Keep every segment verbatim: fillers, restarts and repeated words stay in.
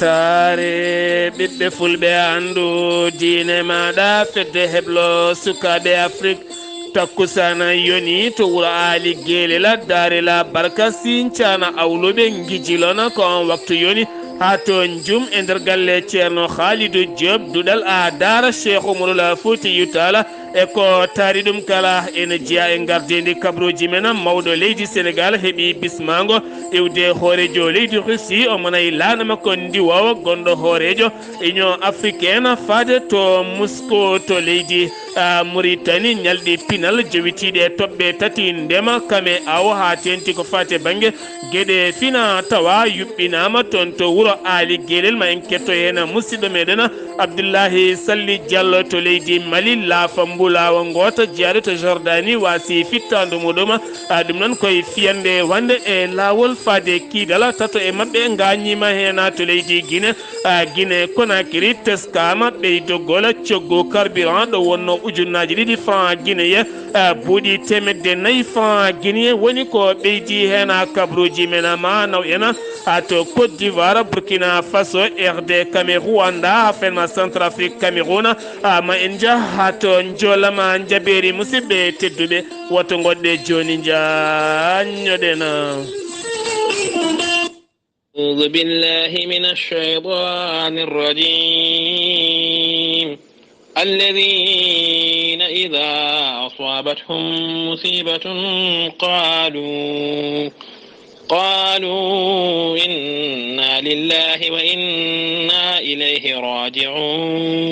Taare ɓiɓɓe fulɓe, anndu diine maaɗa, fedde heblo sukaaɓe Afrik. Takkusana yoni to wuro Aali Geelela, Daare La Barka, Sincana Awluɓe, Ngijilona, ko on waktu yoni. Haa to Njum e nder galle Ceerno Khalidou Diop, duɗal a Daara Cheikh Oumarul Foutiyou Tall. E ko taari ɗum kala ene jeyaa e ngardiindi kabruuji men. Mawɗo leydi Senegaal heɓi bismaango iwde hooreejo leydi Russie, o manay laana makko ndiwoowo, gonɗo hooreejo Union Africaine, faade to Moscou to leydi, a, Mauritanie, ñalɗi pinal jowitiiɗi e toɓɓe tati ndema, kame awo haa teeŋti ko faati e bannge geɗe fina tawa yuɓɓinaama toon to wuro Aali Geelel. Ma en ketto heen musidɗo meɗen Abdullahi Salli Diallo to leydi Mali, laafa mbulaawa ngoota jeyaaɗo to Jordani waasi fittaandu muɗum. A, ɗum noon koye fiyande wande e laawol faade kiidal. Tato e maɓɓe ngaañiima heen to leydi Guinée, a, Guinée Conakry, teskaama ɓeydogol coggu carburant ɗo wonno ujunnaaji ɗiɗi franc guinéen, a, buuɗi teemedde nayi franc guinéen woni ko ɓeydi heen. A, kabruuji men ma naw en, a, to Côte d'Ivoire, Burkina Faso, R D, Cameroun, Rwanda, haa fenma Centrafrique, Cameroun, a, ma en njah haa to Njoolama Njabeeri. Musidɓe tedduɓe, woto ngoɗɗe jooni njaññoɗen. أعوذ بالله من الشيطان الرجيم. الذين إذا أصابتهم مصيبة قالوا، قالوا إنا لله وإنا إليه راجعون.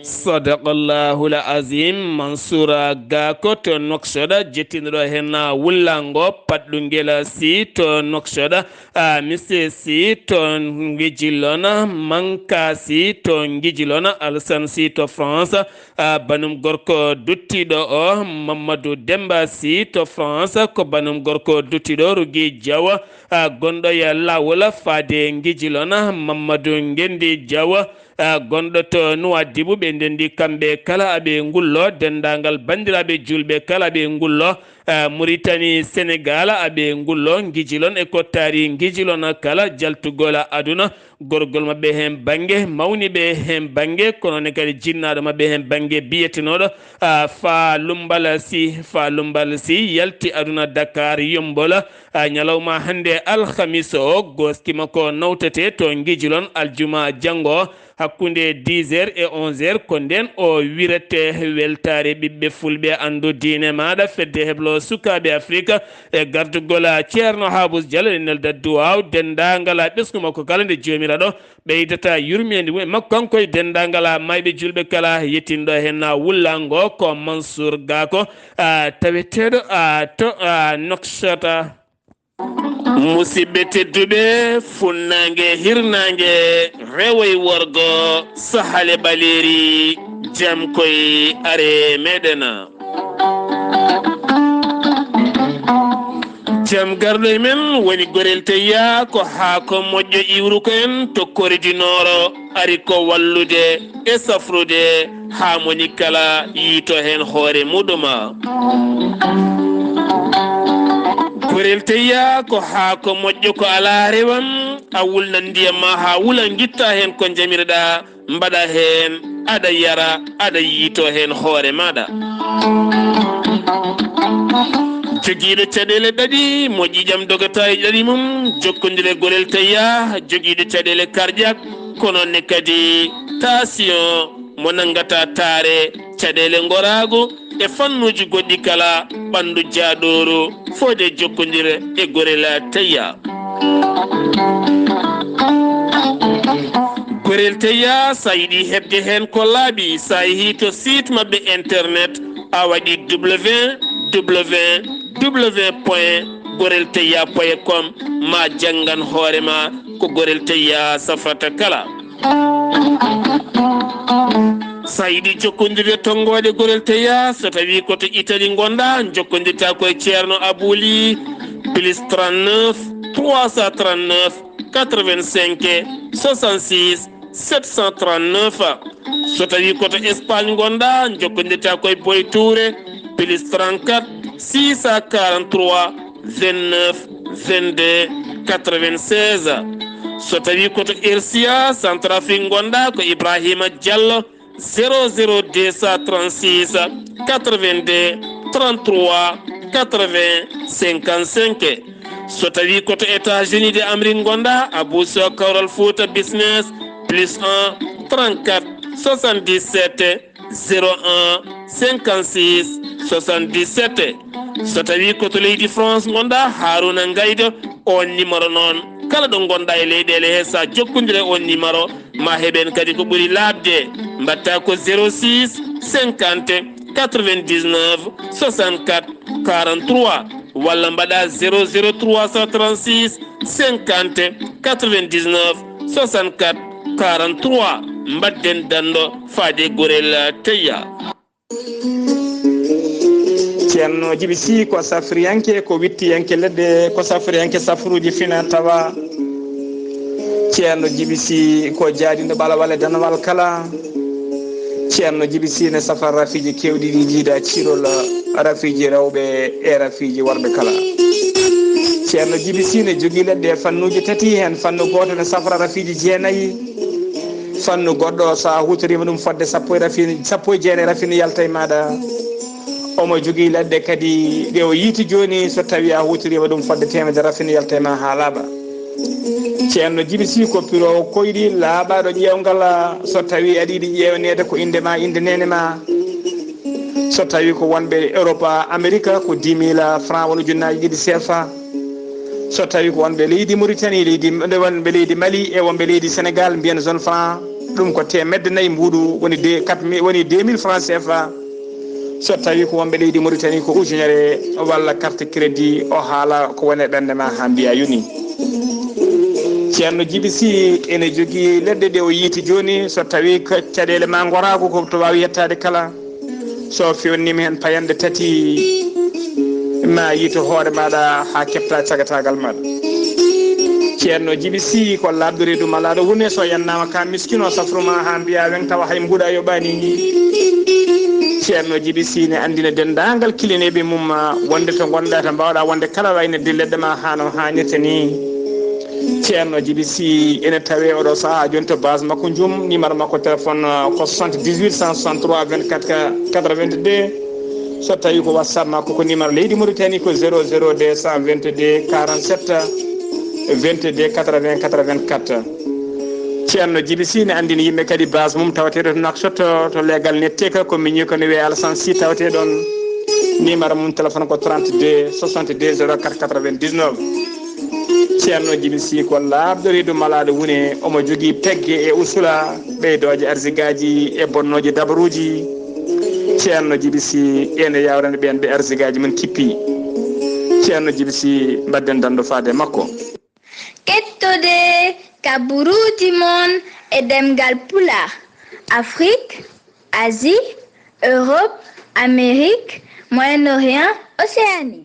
Sadaqallahul Azim. Mansoura Gako to Nouakchott, jettinɗo heen wullango paɗɗungel si to Nouakchott. A, Mister Sy to Ngijilona, Manka Sy to Ngijilona, Alsan Sy to France, a, banum gorko duttiɗo o, Mamadou Demba Sy to France, ko banum gorko duttiɗo Rugi Diaw, a, gonɗo e laawol faade Ngijilona, Mamadou Ngendi Diaw, a, gonɗo to Nouadhibou, ɓe ndendi kamɓe kala aɓe ngullo, denndaangal banndiraaɓe juulɓe kala aɓe ngullo, a, Mauritanie, Sénégal, aɓe ngullo, Ngijilon e kottaari Ngijilon kala, jaltugol aduna, gorgol maɓɓe heen bannge, mawniiɓe heen bannge, kono ne kadi jinnaaɗo maɓɓe heen bannge biyetenooɗo, a, Fa Lumbal Sy, Fa Lumbal Sy yalti aduna Dakar Yombol, a, ñalawma hannde alhamis o, gooski makko nawtete to Ngijilon aljuma janngo, hakkunde dix heures e onze heures, ko ndeen o wirete. Weltaare ɓiɓɓe fulɓe, anndu diine maaɗa, fedde heblo sukaaɓe Afrik e gardugol Ceerno Habous Diallo, e nelda duwaaw denndaangal ɓesngu makko kala nde Joomiraaɗo ɓeydata yurmeende mum e makko kanko e denndaangal maayɓe juulɓe kala. Yettinɗo heen wullango ko Mansour Gako, a, taweteeɗo, a, to, a, Nouakchott. Musidɓe tedduɓe, funnaange, hirnaange, rewo e worgo, sahale ɓaleeri, jam koy are meɗen. Jam garɗo e men woni Gorel Teyya, ko haako moƴƴo iwruko en to Kori du Nord, ari ko wallude e safrude haa moni kala yiito heen hoore muɗum. Gorel Teyya ko haako moƴƴo, ko alaa rewam, a wulnan ndiyam ma haa wula, ngitta heen ko njamiroɗaa, mbaɗa heen, aɗa yara, aɗa yiito heen hoore maaɗa. Jogiiɗo caɗeele ɗaɗi, mo ƴiiƴam dogata e ɗaɗi mum, jokkondire Gorel Teyya, jogiiɗo caɗeele cardiaque, kono ne kadi tension, mo nanngata taare, caɗeele ngoraagu e fannuuji goɗɗi kala, ɓanndu jaaɗooru, fode jokkondire e Gorel Teyya. Gorel Teyya, so a yiɗi heɓde heen ko laaɓi, so a yehii to site maɓɓe internet, a waɗi w w w point gorel teyya point com, ma janngan hoore ma ko Gorel Teyya safrata kala. So a yiɗi jokkondirde tonngoode Gorel Teyya, so tawii ko to Italie ngonɗaa, jokkondirtaa ko e Ceerno Abuli, plus trente-neuf, trois cent trente-neuf, quatre-vingt-cinq, soixante-six, sept cent trente-neuf. So tawii ko to Espagne ngonɗaa, jokkondirtaa ko e Boy Touré, plus trente-quatre, six cent quarante-trois, vingt-neuf, vingt-deux, quatre-vingt-seize. So tawi ko to Ersiya, Centrafrique ngonɗa, ko Ibrahima Diallo, zéro zéro deux cent trente-six, quatre-vingt-deux, trente-trois, quatre-vingts, cinquante-cinq. So tawi ko to États-Unis de Amérique ngonɗa, Abou Sow Kawral Fouta Business, plus un, trente-quatre, soixante-dix-sept, zéro un, cinquante-six, soixante-dix-sept. So tawi ko to leydi France ngonɗa, Haruna Ngaydo, on numéro noon, kala ɗo ngonɗa e leyɗeele he, sa jokkondire on numéro, ma heɓen kadi ko ɓuri laaɓde. Mbatta ko zéro six, cinquante, quatre-vingt-dix-neuf, soixante-quatre, quarante-trois, walla mbaɗa zéro zéro trois cent trente-six, cinquante, quatre-vingt-dix-neuf, soixante-quatre, quarante-trois. Mbaɗden dando faade Gorel Teya. Ceerno Jibi Si ko safriyanke, ko wittiyanke leɗɗe, ko safriyanke safruuji fina tawa. Ceerno Jibi Si ko jaadindo ɓalawal e danawal kala. Ceerno Jibi Si ne safa rafiiji kewɗi ɗi jiida cirol, rafiiji rewɓe e rafiiji worɓe kala. Ceerno Jibi Si ne jogii leɗɗe e fannuuji tati, heen fannu gooto ne safra rafiiji jeenayi. Fannu goɗɗo, so a huutoriima ɗum fodde sappo e rafin-, sappo e jeenayi rafin yalta e maaɗa. Omo jogii leɗɗe kadi ɗe o yiiti jooni, so tawi a huutoriima ɗum fodde teemedere rafin yalta e ma haa laaɓa. Ceerno Jibi Si ko piroowo koyɗi laaɓaaɗo ƴeewngal, so tawi aɗa yiɗi ƴeewneede ko innde ma, innde neene ma. So tawi ko wonɓe Europe, Amerique, ko dix mille francs, woni ujunnaaji ɗiɗi C F A. So tawi ko wonɓe leydi Mauritanie, leydi, wonɓe leydi Mali e wonɓe leydi Sénégal, mbiyen zone franc, ɗum ko teemedde nayi mbuuɗu, woni deux, quatre mille, woni deux mille francs C F A. So tawi ko wonɓe leydi Mauritanie, ko ujunere walla carte crédit, o haala ko woni e ɓernde ma haa mbiya yoni. Ceerno Jibi Si ene jogii leɗɗe ɗe o yiiti jooni, so tawi ko caɗeele ma ngoraako, ko to waawi yettaade kala. So fewnniima heen payanɗe tati, ma yiito hoore maaɗa haa keɓta cagataagal maaɗa. Ceerno Jibi Si ko laaɓɗo reedu malaaɗo wune, so yannaama ka miskino safru ma haa mbiya weŋ tawa hay mbuuɗa yoɓaani. Ceerno Jibi Si ne anndina denndaangal kilineeɓe mum wonde to ngonɗa, to mbaawɗa wonde kala, wayno de leɗɗe ma haa no haanirta ni. Ceerno Jibi Si ene tawe oɗo sahaa jooni to base makko Njum. Numéro makko téléphone, uh, ko soixante-dix-huit cent soixante-trois vingt-quatre quatre-vingt-deux. So tawi ko WhatsApp makko, ko numéro leydi Mauritanie, ko zéro zéro deux cent vingt-deux quarante-sept vingt-deux quatre-vingts quatre-vingt-quatre. Ceerno Jibi Si ne anndini yimɓe kadi base mum tawateeɗo to Nouakchott, to leegal Netteka, ko miñi ko ne wiyee Alassane Sy, tawateeɗo ɗon. Numéro mum téléphone ko trente-deux soixante-deux zéro quatre quatre-vingt-dix-neuf. Ceerno Jibi Si ko laaɓɗo reedu malaaɗo wune, omo jogii pegge e usula, ɓeydooje arzigaaji e bonnooji dabaruuji. Ceerno Jibi Si ene yawrani ɓeen ɓe arzigaaji mum kippi. Ceerno Jibi Si, mbaɗden dando faade makko. Kettode kaburuuji mon e ɗemngal Pulaar, Afrique, Asie, Europe, Amérique, Moyen-Orient, Océanie.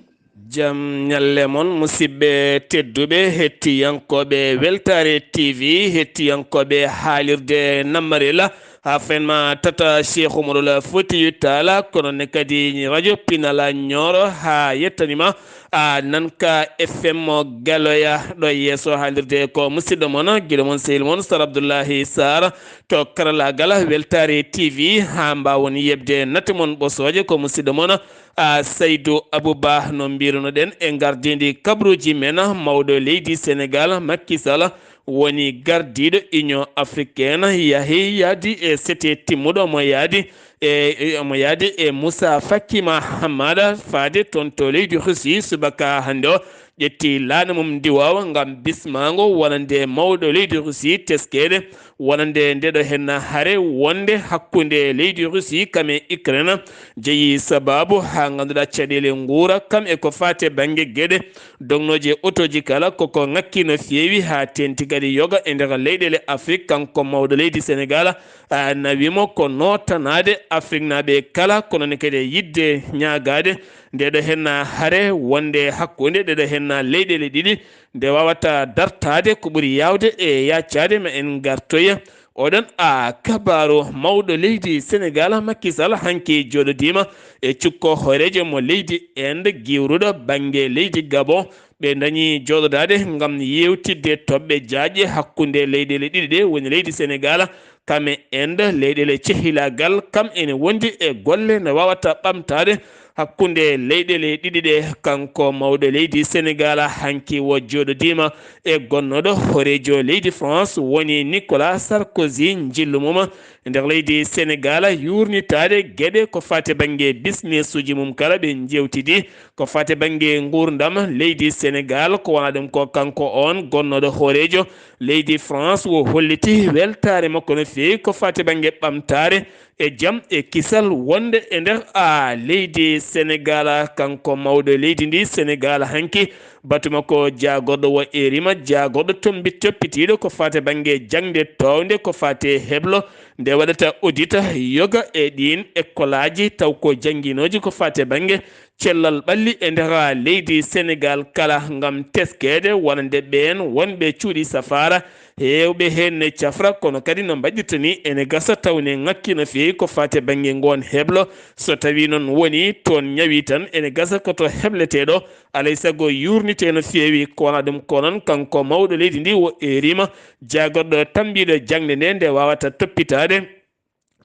Jam ñalle mon, musidɓe tedduɓe, hettiyankooɓe Weltaare T V, hettiyankooɓe haalirde Nammarel, haa fen ma tata Cheikh Oumarul Foutiyou Tall, kono ne kadi Radio Pinal Nioro, haa yettanima a Nanka F M Galoya. Ɗo yeeso haalirde ko musidɗo mon, giɗo mon, sehil mon, Sar Abdoullahi Sarr, to karalaagal Weltaare T V, haa mbaawon yeɓde nate mon ɓosooje, ko musidɗo mon, a Saydou Abouba, no mbirunoɗen e ngardiindi kabaruuji men, mawɗo leydi Senegal, Macky Sall, woni gardiiɗo Union Africaine, yahi yaadi e sete timmuɗo mo yaadi e, e, omo yaadi e Moussa Faki Mahamat faade toon to leydi Russie subaka hannde o. Ƴetti laana mum ndiwaawa ngam bismaango wonande mawɗo leydi Russie teskeede wonande ndeɗo henna hare wonde hakkunde leydi Russie kam e Ukraine jeyi sababu haa ngannduɗaa caɗeele nguura kam e ko faate bannge geɗe dognooje otooji kala koko ŋakki no feewi haa teenti kadi yoga e nder leyɗeele Afrik. Kanko mawɗo leydi Senegal, a, nawimo ko nootanaade Afriknaaɓe kala, kono ne kadi e yiɗde ñaagaade ndeɗo henna hare wonde hakkunde ɗeɗo henna leyɗeele ɗiɗi nde wawata dartaade ko ɓuri yaawde e yaacaade. Ma en ngartoya oɗon a kabaaru mawɗo leydi Senegal, Macky Sall, hanki jooɗodiima e cukko hooreejo mo leydi Inde, giwruɗo bannge leydi Gabon, Ɓe ndañi jooɗodaade ngam yeewtidde toɓɓe jaajɗe hakkunde leyɗeele ɗiɗi ɗe, woni leydi Senegaal kam e Inde. Leyɗeele cehilaagal kam ene wondi e golle no waawata ɓamtaade hakkunde leyɗeele ɗiɗi ɗe. Kanko mawɗo leydi Senegaal hanki o jooɗodiima e gonnooɗo hooreejo leydi France, woni Nicolas Sarkozy. Njillu mum e nder leydi Senegaal yuurnitaade geɗe ko faati bannge bisnesuuji mum kala, ɓe njeewtidi ko faati bannge nguurndam leydi Senegaal. Ko wona ɗum ko kanko on gonnooɗo hooreejo leydi France, o holliti weltaare makko no feewi ko faati bannge ɓamtaare e jam e kisal wonde e nder a leydi Senegaal. Kanko mawɗo leydi ndi Senegaal hanki, batu makko jaagorɗo o erima, jaagorɗo tombi toppitiiɗo ko faati bannge jaŋde toownde, ko faati heblo nde waɗata audit yoga e ɗiin ekkolaaji, taw ko jannginooji ko faati bannge cellal ɓalli e nder leydi Senegaal kala ngam teskeede wonande ɓeen wonɓe cuuɗi safaara. Heewɓe heen ne cafra, kono kadi no mbaɗirta ni ene gasa taw ne ŋakki no feewi ko faati bannge ngoon heblo. So tawii noon woni toon ñawi tan, ene gasa ko to hebleteeɗo alay sago yuurnitee no feewi. Ko wona ɗum ko noon, kanko mawɗo leydi ndi o erima, jaagorɗo tambiiɗo jaŋde nde, nde waawata toppitaade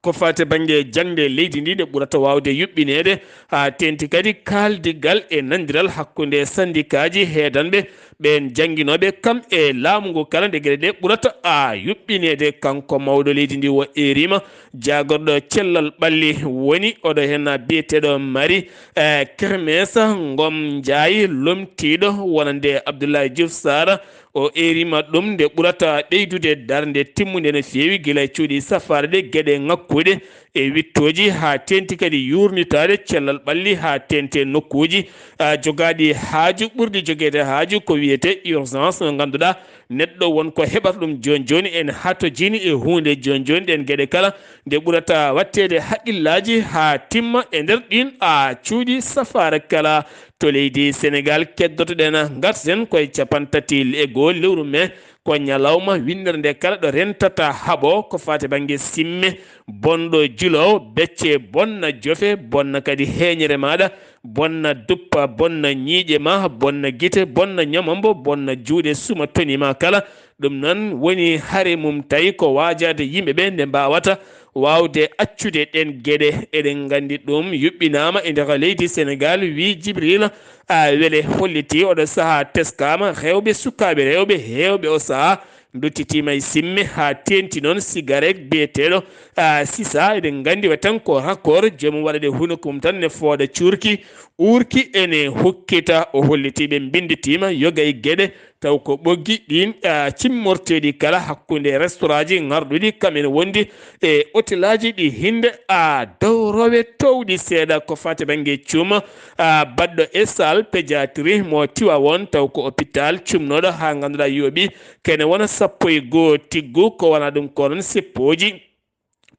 ko faati bannge jaŋde leydi ndi, nde ɓurata waawde yuɓɓineede, haa teeŋti kadi kaaldigal e nanndiral hakkunde sanndikaaji heedanɓe ɓeen jannginooɓe kam e laamu ngu kala, nde geɗe ɗe ɓurata a yuɓɓineede. Kanko mawɗo leydi ndi o erima, jaagorɗo cellal ɓalli woni oɗo heen biyeteeɗo Mari, eh, Kermesa Ngom Njaay, lomtiiɗo wonande Abdoulaye Diouf Sarr. O erima ɗum nde ɓurata ɓeydude darnde timmunde no feewi gila e cuuɗi safaara ɗe geɗe ŋakkuɗe e wittooji, haa teeŋti kadi yuurnitaade cellal ɓalli, haa teeŋti e nokkuuji, a, jogaaɗi haaju, ɓurɗi jogeede haaju ko wiyetee urgence, mo ngannduɗaa neɗɗo won ko heɓata ɗum jooni jooni, ene hatojini e huunde jooni jooni. Ɗeen geɗe kala nde ɓurata waɗteede haqqillaaji haa timma e nder ɗiin, a, cuuɗi safaara kala to leydi Senegaal. Keddoto-ɗen, ngarten koye capanɗe tati e goo lewru mee, ko ñalawma winndere nde kala ɗo rentata haɓo ko faati bannge simme. Bonɗo juloowo becce, bonna jofe, bonna kadi heeñere maaɗa, bonna duppa, bonna ñiiƴe ma, bonna gite, bonna ñamambo, bonna juuɗe, suma toni ma kala. Ɗum noon woni hare mum, tawi ko waajaade yimɓe ɓe nde mbaawata waawde accude ɗeen geɗe. Eɗen nganndi ɗum yuɓɓinaama e nder leydi Senegaal, wi Jibril, a, Wele holliti oɗo sahaa teskaama, rewɓe, sukaaɓe rewɓe heewɓe o sahaa nduttitiima e simme haa teeŋti noon sigaret biyeteeɗo, a, sisa. Eɗen nganndi wa tan ko raccord, joomum waɗa ɗe hunuko mum tan ne fooɗa cuurki, uurki ene hukkita. O holliti ɓe mbinnditiima yoga e geɗe, taw ko ɓoggi ɗiin, a, cimmorteeɗi kala hakkunde restaurant ji ŋarɗuɗi kam ene wondi e hotelaaji ɗi hinnde, a, dowrowe toowɗi seeɗa ko faati bannge cuuma, a, baɗɗo e salle pédiatrie mo Tiwaawoon, taw ko hôpital cumnooɗo haa ngannduɗaa yooɓi kene wona sappo e goo tiggu. Ko wona ɗum ko noon seppooji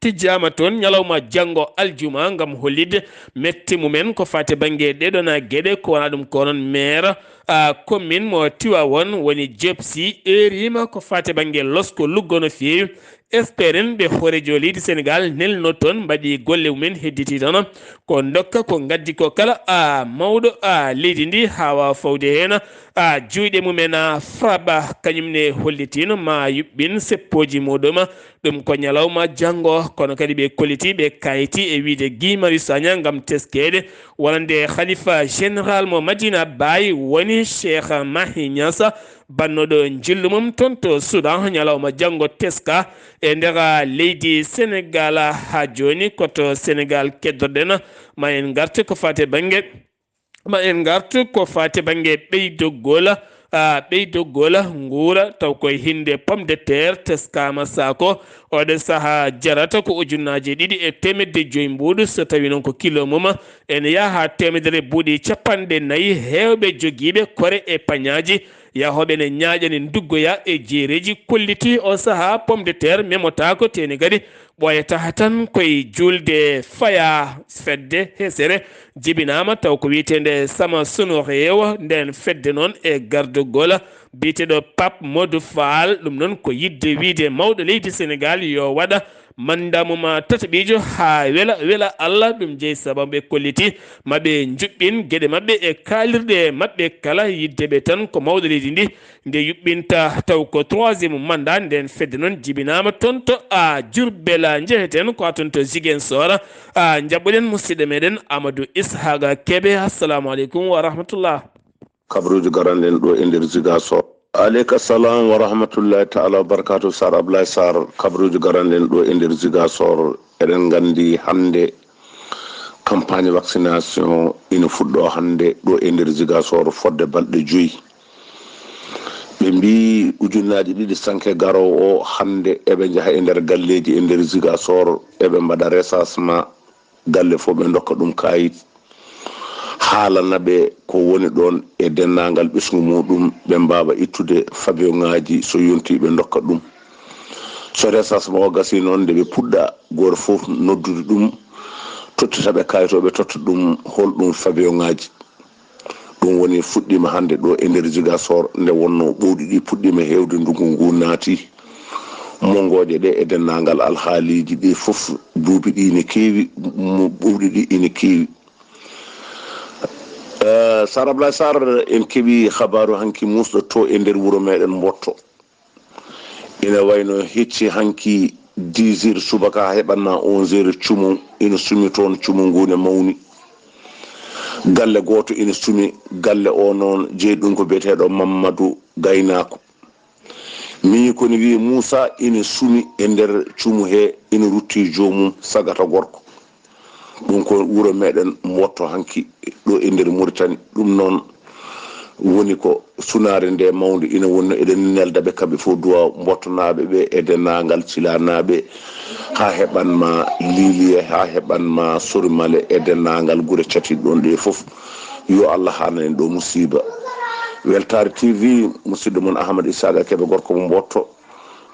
tijjaama toon ñalawma janngo aljuma ngam hollitde mette mumen ko faati bannge ɗee ɗoon geɗe. Ko wona ɗum ko noon maire, a, commune mo Tiwaawoon woni Diop Sy, erima ko faati bannge losko luggo no feewi. Esperen ɓe hooreejo leydi Senegaal nelno toon, mbaɗi golle mumen, hedditi tan ko ndokka ko ngaddi ko kala, a, mawɗo, a, leydi ndi haa waawa fawde heen, a, juuɗe mumen, a, fraɓa. Kañum ne hollitiino ma yuɓɓin seppooji muɗum. Ɗum ko ñalawma janngo, kono kadi ɓe kolliti, ɓe kayti e wiyde Guy Marius Sagna ngam teskeede wonande khalifa général mo Madina Baye woni Cheikh Mahi Niass, bannooɗo njillu mum toon to Soudan. Ñalawma janngo teska e nder leydi Senegaal. Haa jooni ko to Senegaal keddoɗen, ma en ngarte ko faati bannge Ma en ngartu ko faati bannge ɓeydogol, a, ɓeydogol nguura, taw koye hinnde pomme de terre teskaama saako. Oɗo sahaa jarata ko ujunnaaje ɗiɗi e teemedde joyi mbuuɗu, so tawii noon ko kilo mum ene yaha haa teemedere buuɗi capanɗe nayi. Heewɓe jogiiɓe kore e pañaaji yahooɓe ne ñaaƴani nduggoya e jeereeji, kolliti o sahaa pomme de terre memotaako, teeni kadi ɓooyata tan koye juulde faya fedde hesere jibinaama, taw ko wiyeteende Sama Sunu Reew. Ndeen fedde noon e gardugol biyeteeɗo Pape Modou Fall. Ɗum noon ko yiɗde wiyde mawɗo leydi Senegaal yo waɗa Manda mo ma tataɓiijo haa wela, wela Allah, ɗum jeyi sababu ɓe kolliti ma ɓe njuɓɓin geɗe maɓɓe e kaalirɗe maɓɓe kala, yidde ɓe tan ko mawɗo leydi ndi nde yuɓɓinta taw ko troisième mandat. Nden fedde noon jibinaama toon to a Jurbel, njeheten ko haa toon to Ziguinchor, a njaɓɓoɗen musidɗo meɗen Amadou Ishaga Kebe. Assalamu aleykum wa rahmatullah. Kabaruuji garanɗen ɗo e nder Ziguinchor. Aleyka salam wa rahmatullahi taala wa barakatuh, Sar Ablaye Sar. Kabaruuji garanɗen ɗo e nder Ziguinchor. Eɗen nganndi hannde campagne vaccination ina fuɗɗo hannde ɗo e nder Ziguinchor fodde balɗe joyi. Ɓe mbii ujunnaaji ɗiɗi sanke garoowo o, hannde eɓe njaha e nder galleeji e nder Ziguinchor, eɓe mbaɗa recensement galle fof, ɓe ndokka ɗum kayit, haalana ɓe ko woni ɗoon e denndaangal ɓesngu muɗum, ɓe mbaawa ittude fabiyoŋaaji, so yontii ɓe ndokka ɗum. So recensement o gasii noon, nde ɓe puɗɗa, gooto fof noddude ɗum, tottita ɓe kayit o, ɓe totta ɗum hol ɗum fabiyoŋaaji. Ɗum woni fuɗɗiima hannde ɗo e nder Ziguinchor, nde wonnoo ɓowɗi ɗi puɗɗiima heewde, ndunngu ngu naati. Monngooje ɗe e denndaangal alhaaliiji ɗi fof, duuɓi ɗi ne keewi, mo-, ɓowɗi ɗi ene keewi. Eh, Sar Ablaye Sar, en keɓii habaaru hanki muusɗo to e nder wuro meɗen Mbotto. Ina wayno hecci hanki dix heures subaka, heɓan ma onze heures, cumu ina sumi toon, cumu ngu ne mawni. Galle gooto ina sumi, galle o noon jeyi ɗum ko biyeteeɗo Mamadou Gaynako. Miñi ko ne wiye Moussa ina sumi e nder cumu he, ina rutti joomum sagata gorko. Ɗum ko wuro meɗen Mbotto hanki ɗo e nder Mauritanie. Ɗum noon woni ko sunaare nde mawnde ina wonno, eɗen nelda ɓe kamɓe fof duwa Mbottonaaɓe ɓe e denndaangal Cilanaaɓe haa heɓan ma Liiliye, haa heɓan ma Sorimale e denndaangal gure catiiɗe ɗoon ɗe fof. Yo Allah haanan en ɗo musiiba. Weltaare T V, musidɗo mon Ahmad Isaaqa Kebe, gorko mo Mbotto,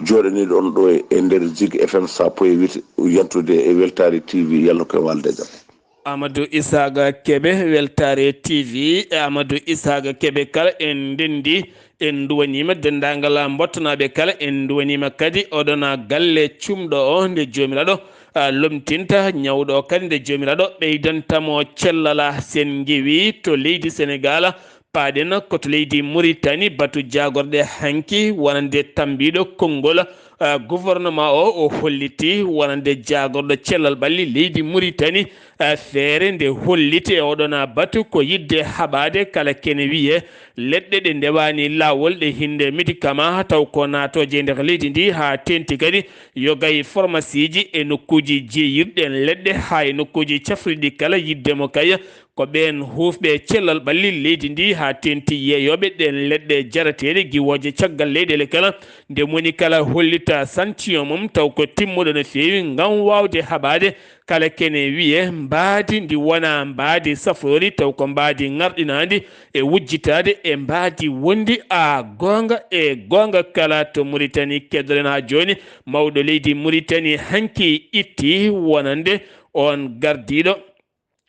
jooɗaniiɗo on ɗo e nder Zig F M sappo e huit, yantude e Weltaare T V, yalla ko e walde jam. Amadou Isaaqa Kebe, Weltaare T V, e Amadou Isaaqa Kebe kala en ndenndi, en nduwaniima denndaangal Mbottonaaɓe kala, en nduwaniima kadi oɗon galle cuumɗo o nde Joomiraaɗo, a, lomtinta, ñawɗo o kadi nde Joomiraaɗo ɓeydanta mo cellal. Sen ngewi to leydi Senegaal, paaɗen ko to leydi Muritani, batu jaagorɗe hanki wonande tammbiiɗo konngol, a, gouvernement o, o holliti wonande jaagorɗo cellal ɓalli leydi Muritani, a, feere nde holliti e oɗon batu ko yiɗde haɓaade kala kene wiye leɗɗe ɗe ndewaani laawol, ɗe hinnde médicament, taw ko naatooje e nder leydi ndi, haa teeŋti kadi yoga e pharmacie ji e nokkuuji jeeyirɗi ɗeen leɗɗe, haa e nokkuuji cafrirɗi kala, yiɗde mo kay ko ɓeen huufɓe cellal ɓalli leydi ndi, haa teeŋti yeeyooɓe ɗeen leɗɗe jarateeɗe, giwooje caggal leyɗeele kala, nde moni kala hollita santiyon mum, taw ko timmuɗo no feewi ngam waawde haɓaade kala kene wiye mbaadi ndi wona mbaadi safroori, taw ko mbaadi ŋarɗinaandi e wujjitaade e mbaadi wondi a goonga e goonga kala to Muritani. Keddoɗen haa jooni mawɗo leydi Muritani hanki itti wonande on gardiiɗo,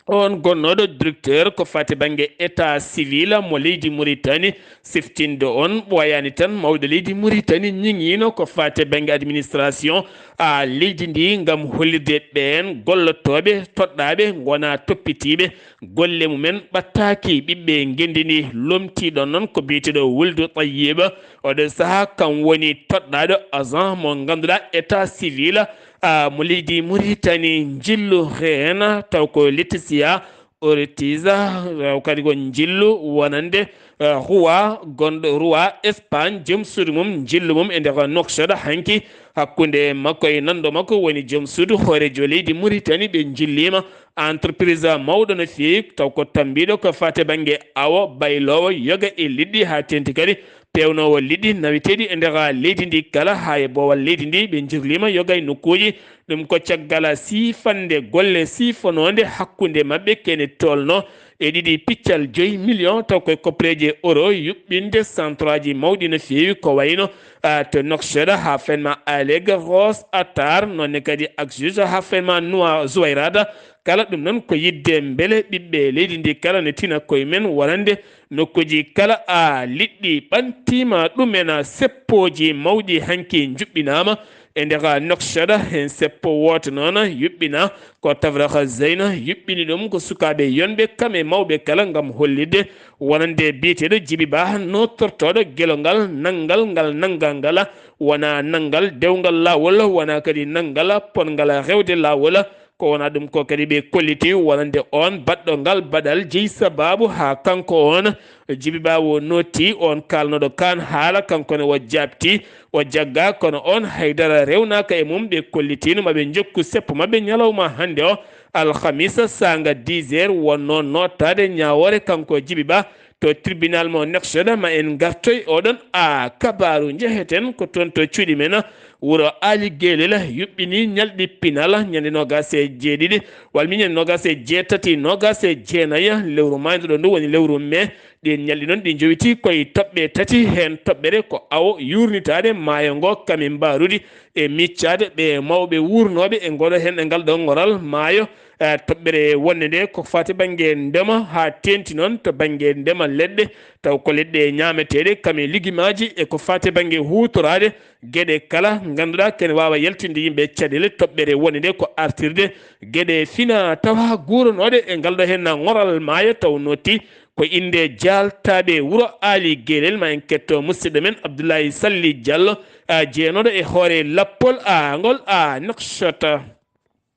on gonnooɗo directeur ko faati bannge état civil mo leydi Muritani. Siftinde on ɓooyaani tan, mawɗo leydi Muritani ñiŋiino ko faati bannge administration a leydi ndi ngam hollirde ɓeen gollotooɓe toɗɗaaɓe ngona toppitiiɓe golle mumen ɓattaaki ɓiɓɓe ngenndi ndi. Lomtiiɗo noon ko biyeteeɗo Wuldu Tayyiba, oɗo sahaa kam woni toɗɗaaɗo agent mo ngannduɗaa état civil, a, mo leydi Muritani. Njillu heen taw ko Laetitia Ortiz, taw kadi ko njillu wonande, a, Roi, gonɗo Roi Espagne, joom suudu mum, njillu mum e nder Nouakchott hanki, hakkunde makko e nanndo makko woni joom suudu hooreejo leydi Muritani. Ɓe njilliima entreprise mawɗo no feewi, taw ko tammbiiɗo ko faati bannge awo, bayloowo, yoga e liɗɗi, haa teeŋti kadi peewnoowo liɗɗi naweteeɗi e nder leydi ndi kala, haa e boowal leydi ndi. Ɓe njirliima yoga e nokkuuji. Ɗum ko caggal siifande golle siifanoonde hakkunde maɓɓe kene tolno e ɗiɗi piccal joyi million, taw koye koppereeje euro, yuɓɓinde centraaji mawɗi no feewi, ko wayno, a, to Nouakchott haa fenma Alege, Ross, Attar, noonne kadi ak juge haa fenma Noa Zuwayrata. Kala ɗum noon ko yiɗde mbele ɓiɓɓe leydi ndi kala ne tina koye men wonande nokkuuji kala a liɗɗi ɓantiima ɗumen. Seppooji mawɗi hanki njuɓɓinaama E nder Nouakchott, heen seppo wooto noon yuɓɓina ko Tafrakh Zeina yuɓɓini ɗum ko sukaaɓe yonɓe kam e mawɓe kala ngam hollitde wonande biyeteeɗo Djiby Ba nootortooɗo gelongal nanngal ngal nanngal ngal wona nanngal dewngal laawol, wona kadi nanngal potngal rewde laawol. Ko wona ɗum ko kadi ɓe kolliti wonande oon baɗɗo ngal baɗal jeyi sabaabu haa kanko oon Djiby Ba o notti oon kaalnooɗo kaan haala kanko ne o jaabti o jagga kono oon haydara rewnaaka e mum ɓe kollitiino maɓe njokku seppo maɓɓe ñalawma hannde o alhamisa saanga dix heures wonnoo nootaade ñaawoore kanko Djiby Ba to tribunal mo Nouakchott ma en ngartoy oɗon a kabaaru njeheten ko toon to cuuɗi men wuro Ali Gelel yuɓɓini ñalɗi pinal ñande noogaas e jeeɗiɗi walla mi ñande noogaas e jeetati noogaas e jeenayi lewru maayduɗo ndu woni lewru mee. Ɗiin ñalɗi noon ɗi njowiti koye toɓɓe tati, heen toɓɓere ko awo yuurnitaade maayo ngo kamin mbaarudi e miccaade ɓe mawɓe wuurnooɓe e ngoɗo heen e ngal ɗo ngoral maayo. Eh, toɓɓere wonnde nde ko faati bannge ndema haa teenti noon to bannge ndema leɗɗe, taw ko leɗɗe ñaameteeɗe kam e ligimaaji e ko faati bannge huutoraade geɗe kala ngannduɗaa kene waawa yaltinde yimɓe caɗeele. Toɓɓere wonnde nde ko artirde geɗe fina tawa guuranooɗe e ngal ɗo heen ngoral maayo taw notti ko innde jaaltaaɓe wuro Aali Gelel. Ma en ketto musidɗo men Abdoulaye Salli Diallo, a jeenooɗo e hoore lappol a ngol a Nouakchott.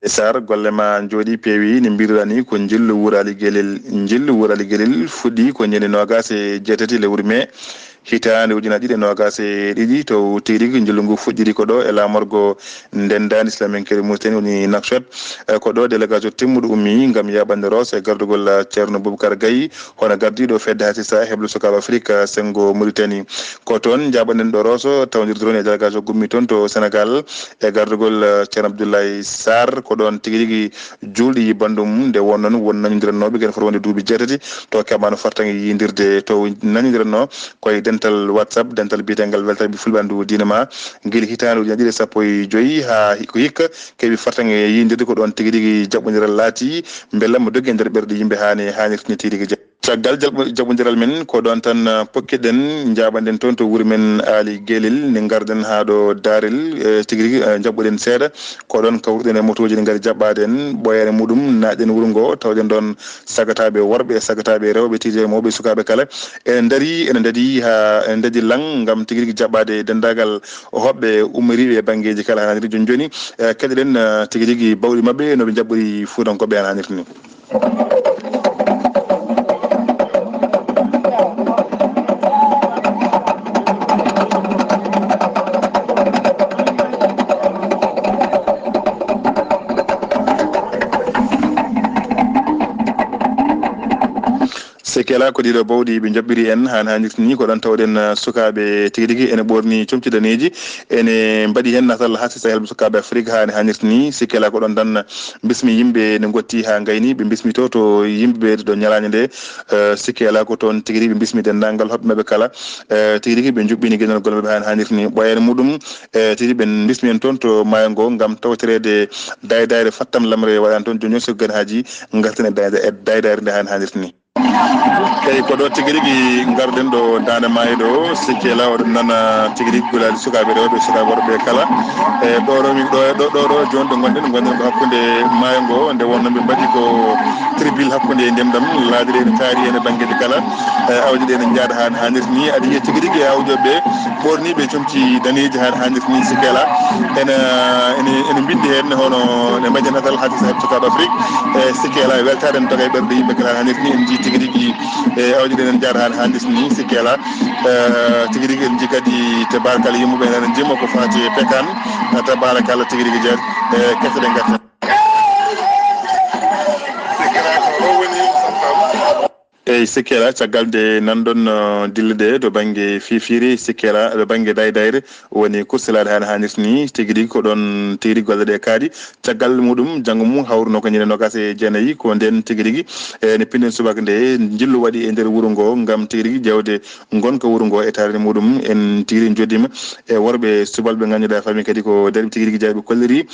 E Sarr, golle ma njooɗi peewi, ne mbiruɗaa ni ko njillu wuro Aali Gelel. Njillu wuro Aali Gelel fuɗɗi ko ñande noogaas e jeetati lewru mee hitaande ujunaaji ɗiɗi e noogaas e ɗiɗi, to tigi rigi njillu ngu fuɗɗiri ko ɗo e laamorgo ndendaandi Islaminkere Mauritanie woni Nouakchott. Eh, ko ɗo délégation timmuɗo ummi ngam yaaɓande Roos e gardugol, eh, Ceerno Boubacar Gaye, hono gardiiɗo fedde Hasisa heblo sukaaɓe Afrik, eh, senngo Mauritanie. Ko toon njaaɓanɗen ɗo Roos, tawndirde toon e délégation gummi toon to Sénégal e gardugol, eh, Ceerno Abdoulaye Sarr. Ko ɗoon tigi rigi juulɗe yi banndum nde wonnoon won nañondirannooɓe geno foti wonde duuɓi jeetati to keɓaano fartaŋŋe yiyindirde to nañondirannoo koye dental WhatsApp, dental biyetengal Weltaare Ɓiɓɓe Fulɓe Anndu Diine Ma. Gila hitaande ujunaaji ɗiɗi e sappo e joy haa hi-, ko hikka keɓi fartaŋŋe yiyindirde ko ɗoon tigi rigi jaɓɓondiral laati mbela mo dogi e nder ɓerɗe yimɓe haa ne haanirta ni tigi rigi. Caggal jaɓɓo-, jaɓɓondiral men, ko ɗoon tan, ah, pokkiɗen, njaaɓanɗen toon to wuro men Aali Gelel, ne ngarɗen haa ɗo Daarel, eh, tigi rigi, eh, njaɓɓuɗen seeɗa. Ko ɗoon kawruɗen e motooji ɗi ngari jaɓɓaade en, ɓooyaani muɗum, naatɗen wuro ngo, tawɗen ɗoon sagataaɓe worɓe e sagataaɓe rewɓe, tigi rigi mawɓe e sukaaɓe kala. Ene ndarii, ene ndadii haa, ene ndadii laŋ ngam tigi rigi jaɓɓaade e denndaagal hoɓɓe ummoriiɓe e banngeeji kala haa naniri jooni jooni. Eh, keɗoɗen, eh, tigi rigi bawɗi maɓɓe no ɓe njaɓɓori Fuutankooɓe haa nanirta ni. Sikki alaa ko ɗiɗo bawɗi ɓe njaɓɓiri en haan haanirta ni, ko ɗoon tawɗen, uh, sukaaɓe tigi rigi ene ɓoorni comci daneeji, ene mbaɗi heen natal haa sisa helɓe sukaaɓe Afrik haa ne haanirta ni. Sikki alaa ko ɗoon tan bismi yimɓe ne ngotti haa ngayni, ɓe bismi to, to yimɓe ɓe ɗo ñalaañde nde, uh, sikki alaa ko toon tigi rigi ɓe bismi denndaangal hoɓɓe maɓɓe kala, uh, tigi rigi ɓe njuɓɓini geɗal golle maɓɓe haa ne haanirta ni. Ɓooyaani muɗum, uh, tigi rigi ɓe bismi en toon to maayo ngo ngam tawtoreede daay-, daayre fattam lamre waɗaani toon jooni jooni sikki gani haaji ngarten e daay-, e daay-, daayre nde haa ne haanirta ni. Eyi, ko ɗo tigi rigi ngarɗen ɗo daande maayo ɗo, sikki alaa oɗon nana tigi rigi gulaali sukaaɓe rewɓe, sukaaɓe worɓe kala. E ɗo ɗo min, ɗo, ɗo, ɗo, ɗo jooni ɗo ngonɗen, ngonɗen ko hakkunde maayo ngo, nde wonno ɓe mbaɗi ko tribule hakkunde e ndiyam ɗam, laabi ɗe ene taari en e banngeeji kala. E awdi ɗe ene njaada haa, haa nirti ni, aɗa yiya tigi rigi e awdi ɓe ɓoorni ɓe comci daneeji haa, haa nirti ni sikki alaa. Ene, ene, ene mbinndi heen hono ne mbaɗi natal haa sisa heɓ sukaaɓe Afrik. E sikki alaa e weltaare en toga e ɓerɗe yimɓe kala haa nirti ni en njii tigi rigi e awdi ɗen en njaada haa, haa nirti ni sikki alaa. E tigi rigi en njii kadi tabaarkalla yimɓe ɓe ene njima ko faati e pekaan. Tabaarkalla tigi rigi jeeɗ e kese ɗe ngarta. Eyi, sikki alaa, caggal nde nanɗon, uh, dille ɗe to bannge fiifiire, sikki alaa, to bannge daay-, daayre, woni kurselaaɗe haa ne haanirta ni, tigi rigi ko ɗoon tigi rigi golle ɗe kaaɗi. Caggal muɗum, janngo mum hawruno ko ñande noogaas e jeenayi, ko ndeen tigi rigi, e, ne pinɗen subaka nde njillu waɗi e nder wuro ngo, ngam tigi rigi ƴeewde ngonka wuro ngo e taariindi muɗum. En tigi rigi njooɗiima e worɓe subalɓe ngannduɗaa faami kadi ko darɓe tigi rigi jayɓe kolliri.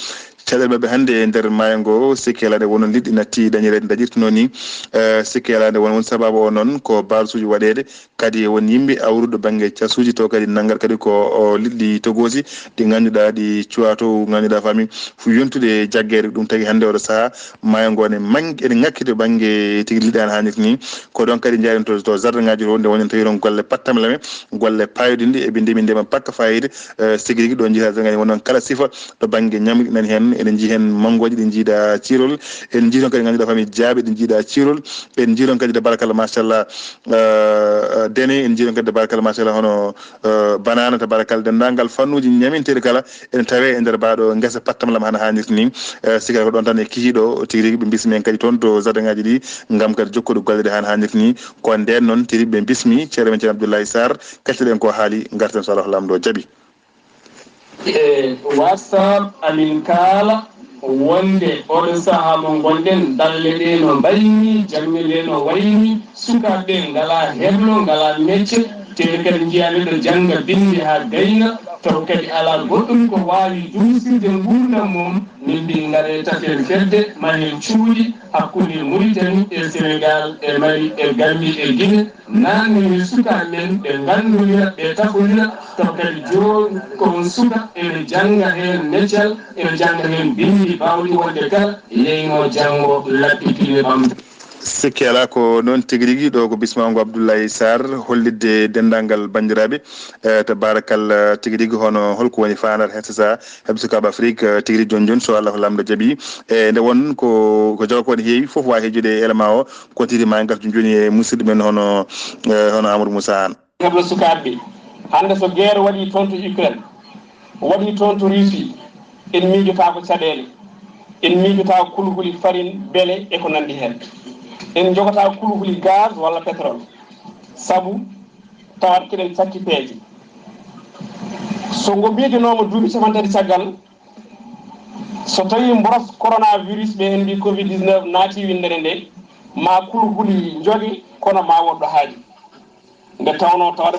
Caɗeele maɓɓe hannde e nder maayo ngo, sikke alaa nde won liɗɗi natti dañireede, dañirtunoo ni. Eh, sikke alaa nde won, won sababu o noon ko baalsuuji waɗeede, kadi won yimɓe awruɗo bannge casuuji, taw kadi nanngat kadi ko, o, liɗɗi togoosi, ɗi ngannduɗaa ɗi cuwaa to, ngannduɗaa faami fu yontude jaggeede. Ɗum tagi hannde oɗo sahaa, maayo ngo ne mangi, ene ŋakki to bannge tigi liɗɗi an haanirta ni. Ko ɗoon kadi njaaɗen to, to jardin ŋaaji to, nde woni tawi toon golle pattamlame, golle paayodinɗe, e ɓe ndemi ndema pakka fayida, eh, sigi rigi ɗo njiitaa jardin ŋaaji won noon kala sifa, to bannge ñamri nani heen, eɗen njii heen manngooji ɗi njiidaa ciirol, en njii toon kadi ngannduɗaa faami jaaɓe ɗi njiidaa ciirol, en njii toon kadi tabarakallah machallah, eh, dene, en njii toon kadi tabarakallah machallah hono, eh, banana tabarakallah, denndaangal fannuuji ñaminteeɗi kala ene tawee e nder baaɗo ngesa pattamlame hano haanirta ni. Eh, sikkata ko ɗoon tan e kihiiɗo tigi rigi ɓe mbismi en kadi toon to jardin ŋaaji ɗi ngam kadi jokkude golle ɗe hano haanirta ni. Ko ndeen noon tigi rigi ɓe mbismi ceerno men ceerno Abdoulaye Sarr, kaccuɗen ko haali, ngarten so Allah lamɗo jaɓi. E WhatsApp amin kaala wonde oɗo sahaa mo ngonɗen, ɗalle ɗe no mbayni, jaŋde nde no wayni, sukaaɓe ɓe ngalaa heblo, ngalaa mecce, tee kadi njiyaa neɗɗo jannga binndi haa gayna, taw kadi alaa goɗɗum ko waawi duusirde nguurndam mum. Min mbii ngaɗee tafel fedde, mahen cuuɗi hakkunde Muritani e Senegaal e Mali e Gambi e Gine, naatnee sukaaɓe men, ɓe nganndondira, ɓe tafondira, taw kadi jooni ko on suka ene jannga heen meccal, ene jannga heen binndi baawɗi wonde kala yeynoo janngo lappitine ɓamta. Sikke alaa ko noon tigi rigi, ɗo ko bismaango Abdoulaye Sarr, hollitde denndaangal banndiraaɓe, eh, tabaarakalla tigi rigi, hono holko woni faandaare heen, c'est ça, heɓde sukaaɓe Afrik, eh, tigi rigi jooni jooni, so Allah ko lamɗo jaɓi. E nde won ko, ko jogoo ko ne heewi, fof waawi hejjude e élément o, ko tigi ma ngartu jooni e musidɗo men hono, eh, hono Amadou Moussa Anne. Heblo sukaaɓe ɓe. Hannde so guerre waɗii toon to Ukraine, waɗii toon to Russie, en miijotaako caɗeele, en miijotaako kulhuli, farine, bele e ko nanndi heen. En njogotaako kulhuli gaz walla pétrole, sabu tawat keɗen cakki peeje. So ngo miijonooma duuɓi capanɗe tati caggal, so tawii mboros coronavirus ɓe en mbii covid dix-neuf naati winndere nde, ma kulhuli njoge, kono ma woɗɗo haaji. Nde tawnoo tawata.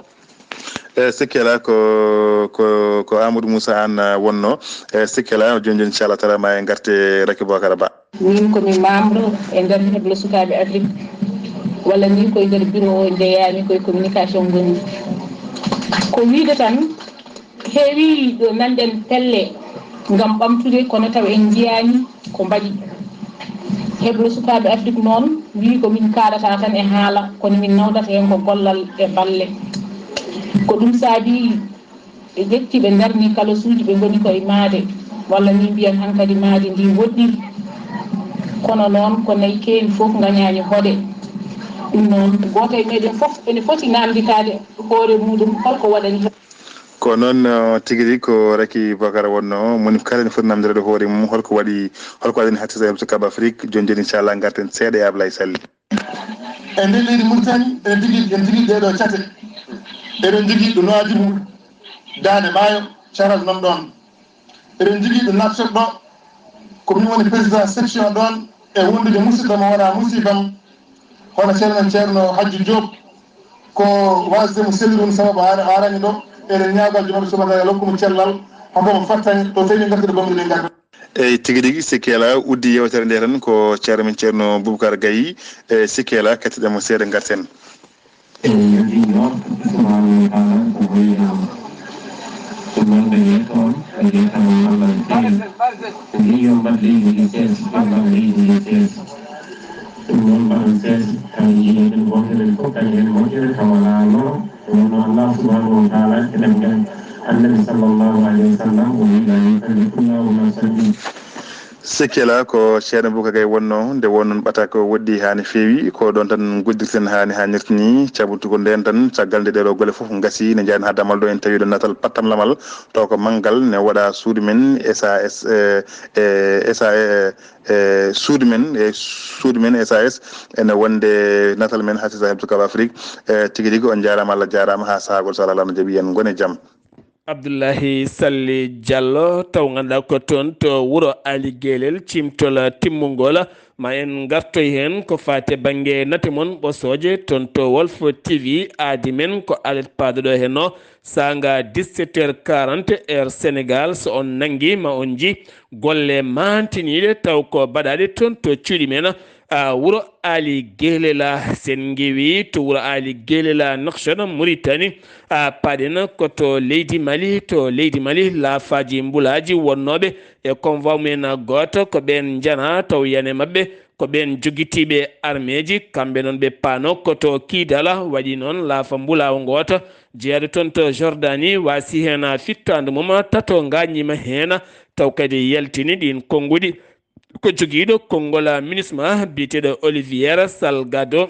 E sikke alaa ko, ko, ko Amadou Moussa Anne, ah, wonnoo. E sikke alaa, jooni jooni, inchallah taala, ma en ngarte Raky Bocara Ba. Min ko mi membre e nder heblo sukaaɓe Afrik, walla ni ko e nder bureau o njeyaami, ko e communication ngonmi. Ko wiide tan, heewi ɗo nanɗen pelle ngam ɓamtude, kono taw en njiyaani ko mbaɗi. Heblo sukaaɓe Afrik noon wii ko min kaalata tan e haala, kono min nawdata heen ko gollal e balle. Ko ɗum saabi ɓe ƴetti, ɓe ndarni kalasuuji, ɓe ngoni koye maayde, walla min mbiyan hankadi maayde ndi woɗɗii. Kono noon ko nayi keewi fof ngañaani hoɗe. Ɗum noon gooto e meɗen fof ene foti namnditaade hoore muɗum holko waɗani. Ko noon, uh, tigi rigi ko Raky Bocara wonnoo, moni kala ene foti namndirde hoore mum holko waɗi, holko waɗani hakkille heɓde Kaaba Afrik. Jooni jooni inchallah ngarten seeɗa e Ablaye Sall. E nder leydi Mauritanie, eɗen jogii, eɗen jogii ɗee ɗoo cate. Eɗen jogii ɗo Nouadhibou, Daande Maayo, Caral nan ɗoon. Eɗen jogii ɗo Nouakchott ɗo, ko min woni président section ɗoon, e wondude musidɗo mo wonaa musiɗɗo am, hono ceerno men Ceerno Hajju Diop, ko waasde mo sellude ɗum sababu o arani ɗo. Eɗen ñaago Joom Allah subhanahu wa taala rokku mo cellal, hokka mo fartaŋŋe, to tawi min ngartude bonɓe ɗen ngarta. Eyi, tigi rigi, sikke alaa, uddi yeewtere nde tan ko ceerno men Ceerno Boubacar Gaye. E sikke alaa, kettoɗen mo seeɗa, ngarten. Eyi, o wiyi noon, subhanahu wa taala ko hoynaama. Ɗum noon, ɓe yeeto on, ɓe yeetama Allah no feewi. Ɓe mbiyi yo mbaɗ leydi ndi sees, yo mbaɗ leydi ndi sees. Ɗum noon, mbaɗon sees, tawa yiiɗen wonde men fof kañum en moƴƴere, tawa alaa loro. Ɗum noon, Allah subhanahu wa taala, eɗen nganndi Annabi sallallahu alayhi wa sallam, o wiyi, "Laa yukallifu Allahu nafsan illa." Sikke alaa ko ceerno Boubacar Gaye wonnoo, nde won noon ɓataake o woɗɗi haa no feewi. Ko ɗoon tan nguddirten haa no haanirta ni, caɓtu ko ndeen tan, caggal nde ɗee ɗoo golle fof ngasi, ne njaaden haa damal ɗo en tawi ɗo natal pattamlamal, taw ko manngal ne waɗaa suudu men S A S, e, e, S A, e, e, suudu men, e suudu men S A S, ene wonde natal men Hassisa Hebdo Kaaba Afrik. E, tigi rigi on njaaraama, Allah jaaraama, haa sahaa gol so Allah no jaɓi en, ngon e jam. Abdullahi Salli Diallo, taw ngannduɗaa ko toon to wuro Ali Gelel, ciimtol timmungol. Ma en ngartoy heen ko faati e bannge nate mon ɓosooje toon to Walf T V. Aadi men ko alet paado ɗo heen o, Saanga dix-sept heures quarante heure Sénégal, so on nanngi ma on nji golle maantiniiɗe taw ko baɗaaɗe toon to cuuɗi men, a, wuro Aali Gelela. Sen ngewi to wuro Aali Gelela, Nouakchott, Mauritanie, a, paɗen ko to leydi Mali. To leydi Mali, laafaaji mbulaaji wonnooɓe e convoi mumen gooto, ko ɓeen njana taw yane maɓɓe ko ɓeen jogitiiɓe armeeji, kamɓe noon ɓe paano ko to Kiidala, waɗi noon laafa mbulaawo ngooto jeyaaɗo toon to Jordani, waasi heen fittaandu mum, tato ngaañiima heen, taw kadi yaltini ɗiin konnguɗi. Ko jogiiɗo konngol MINUSMA biyeteeɗo Olivier Salgado,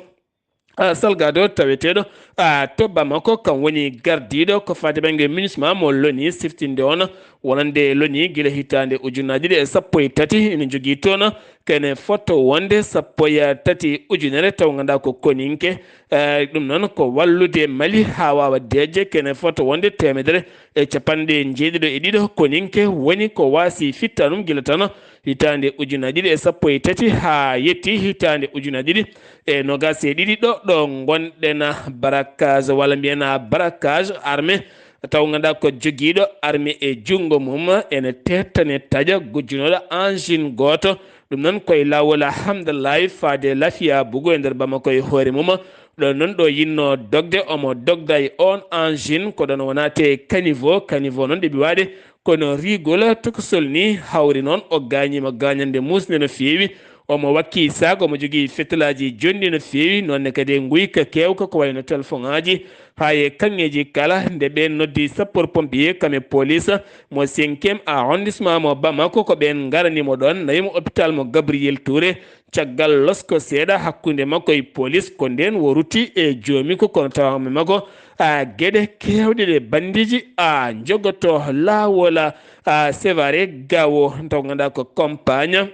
a, Salgado taweteeɗo, a, to Bamako, kam woni gardiiɗo ko faati bannge MINUSMA mo loni siftinde on, wonande loni gila hitaande ujunnaaji ɗiɗi e sappo e tati, ene jogii toon kene foto wonde sappo e tati ujunere, taw nganndaa ko koninke. Eh, ɗum noon ko wallude Mali haa waawa deeƴde, kene foto wonde teemedere e capanɗe njeeɗiɗo e ɗiɗo koninke woni ko waasi fittaandu mum gila tan hitaande ujunaaji ɗiɗi e sappo e tati haa yetti hitaande ujunaaji ɗiɗi e noogaas e ɗiɗi. Ɗo, ɗo ngonɗen, barrage walla mbiyen barrage armé, taw nganndaa ko jogiiɗo armé e junngo mum, ene teettane taƴa gujjunooɗo engine gooto. Ɗum noon ko e laawol Hamdallahi faade Lafiya Bugu e nder Bamako e hoore mum. Ɗo noon ɗo yinnoo dogde, omo dogda e oon engine, ko ɗoon wonaa te caniveau. Caniveau noon ɗeɓi waɗde kono rigol tokosol ni, hawri noon o gaañiima gaañannde muusnde no feewi. Omo wakki sac, omo jogii fetelaaji jonɗi no feewi, noon ne kadi e nguyka keewka ko wayno telefoŋaaji, haa e kaŋŋeeji kala. Nde ɓeen noddi sapeur pompier kam e police mo cinquième arrondissement mo Bamako, ko ɓeen ngarani mo ɗoon, nawi mo hôpital mo Gabriel Touré. Caggal losko seeɗa hakkunde makko e police, ko ndeen o rutti e joomi ko kono tawa makko, a, geɗe keewɗe ɗe bandiiji, a, njogoto laawol, a, Sévaré Gao, taw nganndaa ko compagnie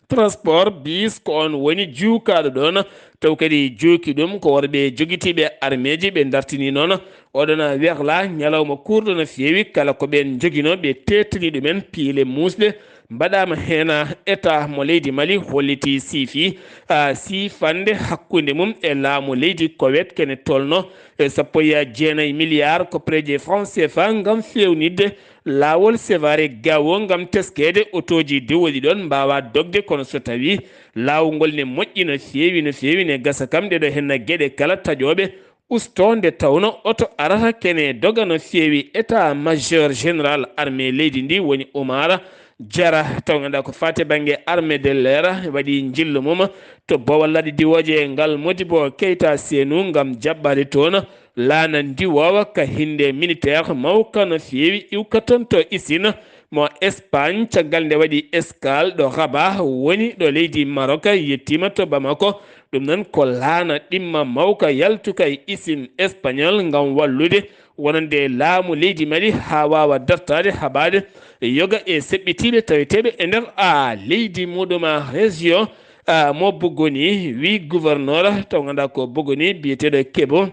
transport bis ko on woni juukaaɗo ɗoon, taw kadi juuki ɗum ko worɓe jogitiiɓe armeeji. Ɓe ndartini noon oɗon werla ñalawma kuurɗo no feewi, kala ko ɓeen njoginoo ɓe teettini ɗumen piile muusɗe, mbaɗaama heen. État mo leydi Mali holliti siifi, a, siifannde hakkunde mum e laamu leydi Kowet kene tolno e sappo e jeenayi milliard koppareeje franc C F A ngam feewnitde laawol Sévaré Gao ngam teskeede otooji diwooɗi ɗoon mbaawa dogde, kono so tawii laawol ngol ne moƴƴi no feewi, no feewi, ne gasa kam ɗeɗo henna geɗe kala taƴooɓe usto nde tawno oto arata kene doga no feewi. État major général armée leydi ndi woni Oumar Diarra, taw nganndaa ko faati bannge armée de l'air, waɗi njillu mum to Bowal Laaɗe Diwooje e ngal Modibo Keita Sénou ngam jaɓɓaade toon laana ndiwoowa ka hinnde militaire mawka no feewi iwka toon to usine mo Espagne, caggal nde waɗi escale ɗo Rabat woni ɗo leydi Maroc, yettiima to Bamako. Ɗum noon ko laana ɗimma mawka yaltuka e usine espagnol ngam wallude wonande laamu leydi Mali haa waawa dartaade haɓaade yoga e seɓɓitiiɓe taweteeɓe e nder, a, leydi muɗum, a, région, a, mo Bogoni, wi gouverneur taw nganndaa ko Bogoni biyeteeɗo Kebo.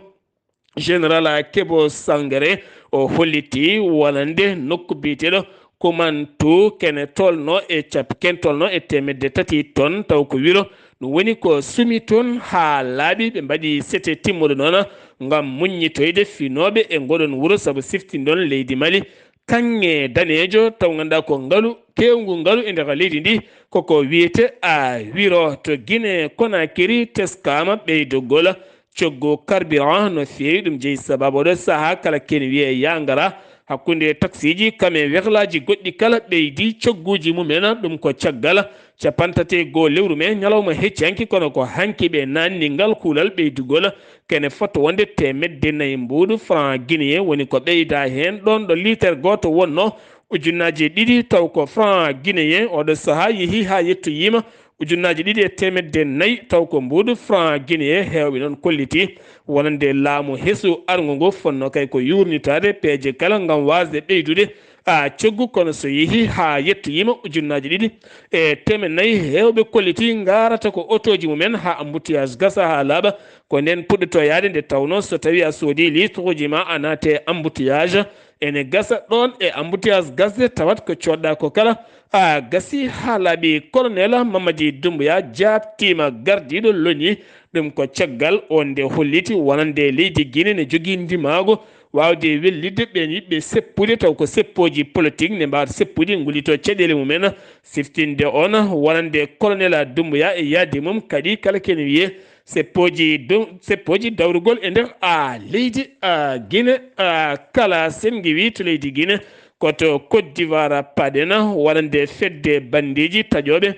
Général Kebo Sangare, o holliti wonande nokku biyeteeɗo Kumantu kene tolno e cap-, ken tolno e teemedde tati ton, taw ko wiro ɗum woni ko sumi toon haa laaɓi. Ɓe mbaɗi sete timmuɗo noon ngam muññitoyde finooɓe e ngoɗon wuro sabu siftindon leydi Mali kaŋŋe daneejo, taw nganndaa ko ngalu keewngu ngalu e nder leydi ndi, koko wiyete a wiro. To Guinée Conakry teskaama ɓeydogol coggu carburant no feewi. Ɗum jeyi sababu oɗo sahaa kala ken wiye yangara hakkunde taksiiji kam e werlaaji goɗɗi kala ɓeydi cogguuji mumen. Ɗum ko caggal capantati e goo lewru mee ñalawma hecci hanki, kono ko hanki ɓe naanni ngal kuulal ɓeydugol kene foto wonde teemedde nayi mbuuɗu franc guinéen woni ko ɓeyda heen ɗoon ɗo liitere gooto wonno ujunnaaji ɗiɗi, taw ko franc guinéen oɗo sahaa yehi haa yettoyiima ujunnaaji ɗiɗi e teemedde nayi, taw ko mbuuɗu franc guinéen. Heewɓe noon kolliti wonande laamu hesu arngu ngu fonno kay ko yuurnitaade peeje kala ngam waasde ɓeydude a coggu, kono so yehi haa yettoyiima ujunnaaji ɗiɗi e teemedde nayi, heewɓe kolliti ngarata ko otooji mumen haa embouteillage gasa haa laaɓa. Ko ndeen puɗɗoto yaade nde tawno so tawii a soodii liitruuji ma a naate embouteillage, ene gasa ɗoon e embouteillage gasde tawat ko coodɗa ko kala a gasi haa laaɓi. Colonel Mamadi Doumbouya jaabtiima gardiiɗo loni. Ɗum ko caggal o nde holliti wonande leydi Guinée ne jogii ndimaagu waawde wellitde ɓeen yiɗɓe seppude, taw ko seppooji politik nde mbaawata seppude, ngullitoo caɗeele mumen, siftinde on wonande Colonel Doumbouya e yaade mum, kadi kala ko ene wiyee seppooji dow, seppooji dawrugol e nder, a, leydi, a, Guinée, a, kala sen ngiwii to leydi Guinée, ko to Côte d'Ivoire paɗen, wonande fedde banndeeji taƴooɓe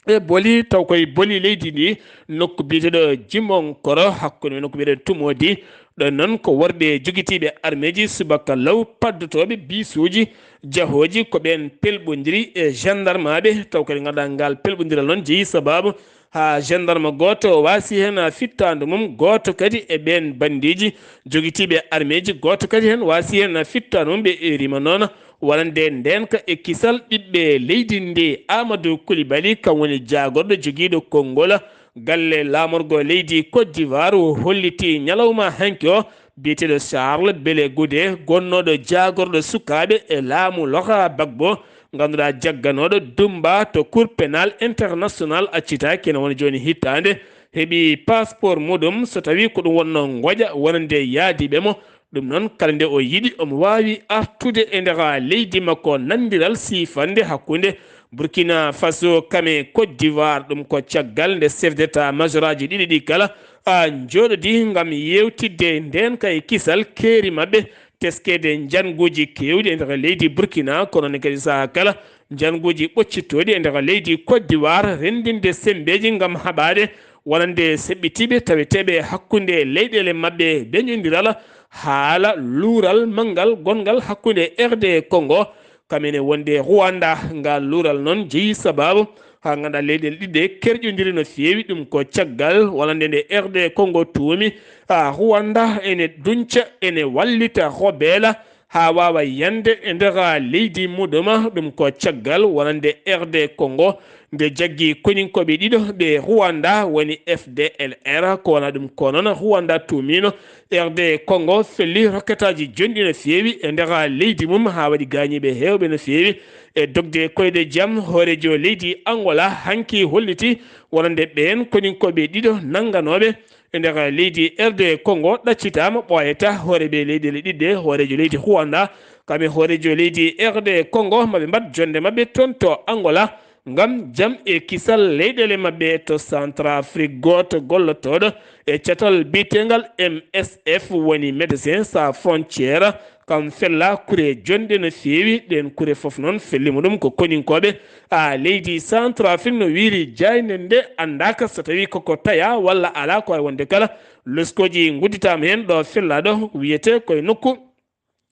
e boli, taw koye boli leydi ndi, nokku biyeteeɗo Jimonkoro, hakkunde nokku biyeteeɗo Tumodi. Ɗon noon ko worɓe jogitiiɓe armeeji subaka law, paddotooɓe biisuuji, jahooji, ko ɓeen pelɓondiri e gendarmaaɓe, taw kadi ngannduɗaa ngal pelɓondiral noon jeyi sabaabu haa gendarme gooto waasi heen fittaandu mum, gooto kadi e ɓeen banndiiji jogitiiɓe armeeji, gooto kadi heen waasi heen fittaandu mum, ɓe erima noon wonande ndeenka e kisal ɓiɓɓe leydi ndi. Amadou Coulibaly, kam woni jaagorɗo jogiiɗo konngol galle laamorgo leydi Côte d'Ivoire, o hollitii ñalawma hanki o biyeteeɗo Charles Blé Goudé, gonnooɗo jaagorɗo sukaaɓe e laamu Laurent Gbagbo, ngannduɗaa jagganooɗo Dumba to Cour pénale internationale accitaaki ene wona jooni hitaande, heɓi passeport muɗum so tawii ko ɗum wonnoo ngoƴa wonande yaadiiɓe mo. Ɗum noon, kala nde o yiɗi, omo waawi artude e nder leydi makko. Nanndiral siifannde hakkunde Burkina Faso kam e Côte d'Ivoire, ɗum ko caggal nde chef d'état majoraaji ɗiɗi ɗi kala, a, njooɗodii ngam yeewtidde ndeenka e kisal keeri maɓɓe, teskeede njannguuji keewɗi e nder leydi Burkina, kono ne kadi sahaa kala njannguuji ɓoccittooɗi e nder leydi Côte d'Ivoire, renndinde semmbeeji ngam haɓaade wonande seɓɓitiiɓe taweteeɓe hakkunde leyɗeele maɓɓe, beñondiral, haala luural manngal gonngal hakkunde R D Congo, kam ene wonde Rwanda. Ngal luural noon jeyi sabaabu haa ngannduɗaa leyɗeele ɗiɗi ɗe kerƴondiri no feewi. Ɗum ko caggal wonande nde R D Congo tuumi, a, Rwanda ene duñca, ene wallita rebelle haa waawa yande e nder leydi muɗum. Ɗum ko caggal wonande R D Congo nde jaggi koninkooɓe ɗiɗo ɓe Rwanda, woni F D L R, ko wonaa ɗum ko noon. Rwanda tuumiino R D Congo felli rokketaaji jonɗi no feewi e nder leydi mum, haa waɗi gaañiiɓe heewɓe no feewi. E dogde koyɗe jam, hooreejo leydi Angola hanki holliti wonande ɓeen koninkooɓe ɗiɗo nannganooɓe e nder leydi R D Congo ɗaccitaama, ɓooyata. Hooreeɓe leyɗeele ɗiɗi ɗe, hooreejo leydi Rwanda kam e hooreejo leydi R D Congo, maɓe mbaɗ jonnde maɓɓe toon to Angola ngam jam e kisal leyɗeele maɓɓe. To Centrafrique, gooto gollotooɗo e catal biyeteengal M S F, woni Médecins Sans Frontières, kam fella kure jonɗe no feewi. Ɗeen kure fof noon, felli muɗum ko koninkooɓe, a, leydi Centrafrique, no wiyri jaaynde nde anndaaka so tawii koko tayaa walla alaa. Ko wayi wonde kala, loskooji ngudditaama heen. Ɗo fellaaɗo wiyetee koye nokku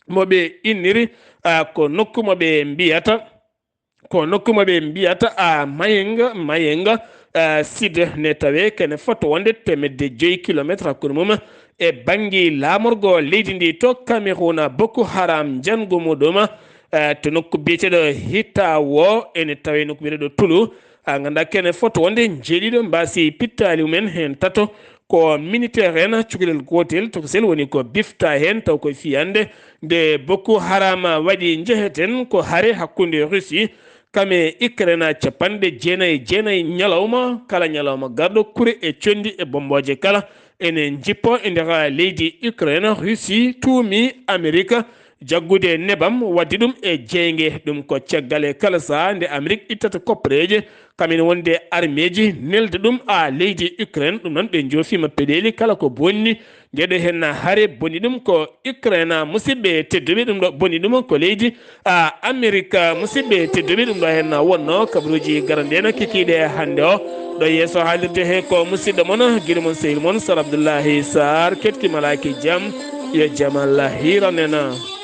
mo ɓe inniri, a, ko nokku mo ɓe mbiyata, ko nokku mo ɓe mbiyata, a, Mayenga, Mayenga, a, Sud, ne tawee kene fota wonde teemedde joyi kilometre hakkunde mum e bannge laamorgo leydi ndi. To Cameroun, Boko Haram, njanngu muɗum, a, to nokku biyeteeɗo Hitawo, ene tawee nokku biyeteeɗo Tulu, a, ngannduɗaa kene fota wonde njeeɗiɗo mbaasi pittaali mumen, heen tato ko militaire en, cukalel gootel, tokosel woni ko bifta heen, taw koye fiyande nde Boko Haram waɗi. Njeheten ko hare hakkunde Russie kam e Ukraine, capanɗe jeenayi e jeenayi ñalawma, kala ñalawma garɗo kure e conndi e bommbooje kala ene njippo e nder leydi Ukraine. Russie tuumi Amerika jaggude nebam, waɗde ɗum e jeynge. Ɗum ko caggal e kala sahaa nde Amerik ittata koppareeje kam ene wonde armeeji, nelda ɗum a leydi Ukraine. Ɗum noon, ɓe njoofiima peɗeeli kala ko bonni. Ndeɗo heen hare bonni ɗum ko Ukraine, musidɓe tedduɓe, ɗum ɗo bonni ɗum ko leydi, a, Amerik, musidɓe tedduɓe. Ɗum ɗo heen wonnoo kabaruuji garanɗi en kikiiɗe hannde o. Ɗo yeeso haalirde he ko musidɗo mon, giɗo mon, sehil mon, Sar Abdullahi Sar, keɗki malaaki jam, yo jam Allah hiiran en.